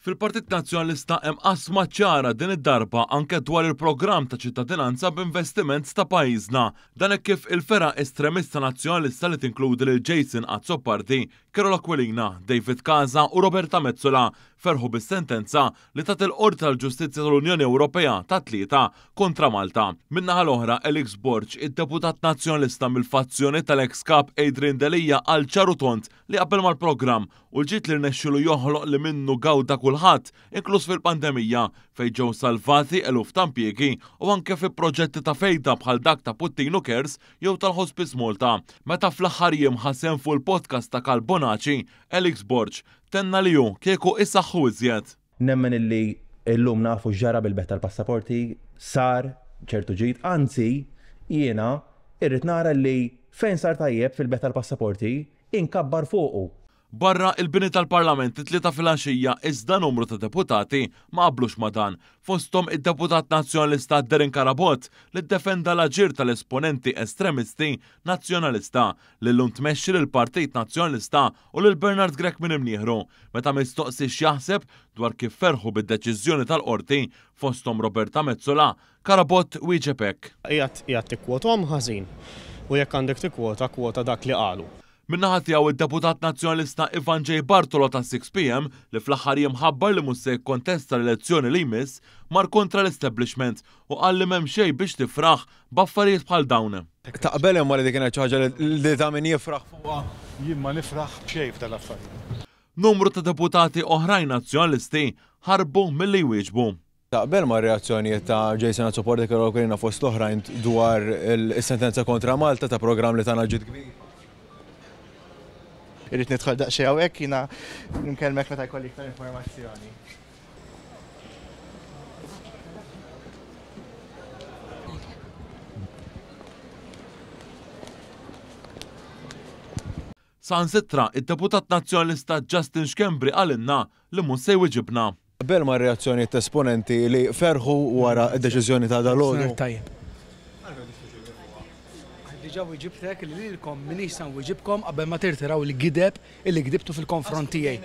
Fil-Partit Nazzjonalista hemm qasma ċara din id-darba anke dwar il-programm ta' ċittadinanza b'investiment ta' pajjiżna. Dan hekk kif il-fergħa estremista Nazzjonalista li tinkludi lil Jason Azzopardi, Karol Aquilina, David Casa u Roberta Metsola ferħu bis-sentenza li tat il-Qorti tal-Ġustizzja tal-Unjoni Ewropea tat-Tlieta kontra Malta. Min-naħa l-oħra, Alex Borg, id-deputat Nazzjonalista mill-fazzjoni tal-eks Kap Adrian Delia qal ċar u tond li qabel mal-programm u l-ġid li rnexxielu joħloq li minnu gawda kulħadd, inkluż fil-pandemija, fejn ġew salvati eluf ta' impjiegi u anke fi proġetti ta' fejda bħal dak ta' Puttinu Cares jew tal-Hospice Malta. Meta fl-aħħar jiem ħa sehem fuq il-podcast ta' Karl Bonaci, Alex Borg tenna li hu kieku isaħħu iżjed. Nemmen illi llum nafu x'ġara bil-bejgħ tal-passaporti, sar ċertu ġid, anzi jiena irrid nara li fejn sar tajjeb fil-bejgħ tal-passaporti inkabbar fuqu. Barra il-bini tal-Parlament it-Tlieta filgħaxija iżda numru ta' deputati ma qablux ma' dan, fosthom id-deputat Nazzjonalista Darren Carabott li ddefenda l-aġir tal-esponenti estremisti Nazzjonalista li llum tmexxi lill-Partit Nazzjonalista u lil Bernard Grech minn imnieħru meta mistoqsi x'jaħseb dwar kif ferħu bid-deċiżjoni tal-Qorti fosthom Roberta Metsola Carabott wieġeb hekk. Qiegħed qiegħed tikkwothom ħażin. U jekk għandek tikkwota, kwota dak li qalu. Min-naħa tiegħu id-deputat Nazzjonalista Ivan J. Bartolo ta' 6PM, li fl-aħħar jiem ħabbar li mhux se jikkontesta l-elezzjoni li jmiss, mar kontra l-establishment u qal li m'hemm xejn biex tifraħ b'affarijiet bħal dawn. Taqbel imma li dik kienet xi ħaġa li ta' min jifraħ fuqha? Jien ma nifraħ b'xejn f'dan l-affarijiet. Numru ta' deputati oħrajn Nazzjonalisti ħarbu milli jwieġbu. Taqbel mar-reazzjonijiet ta' Jason Azzopardi Karol Aquilina fost l-oħrajn dwar is-sentenza kontra Malta ta' programm li tana ġid kbir? Irrid nidħol daqsxejn hawnhekk jiena nkellmek meta jkolli iktar informazzjoni. Saħansitra, id-deputat Nazzjonalista Justin Schembri qalilna li mhux se jwiġibna. Qbel mar-reazzjonijiet ta' esponenti li ferħu wara d-deċiżjoni ta' dalgħodu. Diġà wiġibtek li lilkom m'iniex se nwiġibkom qabel ma tirtiraw il-gideb illi gdibtu fil-konfront tiegħi.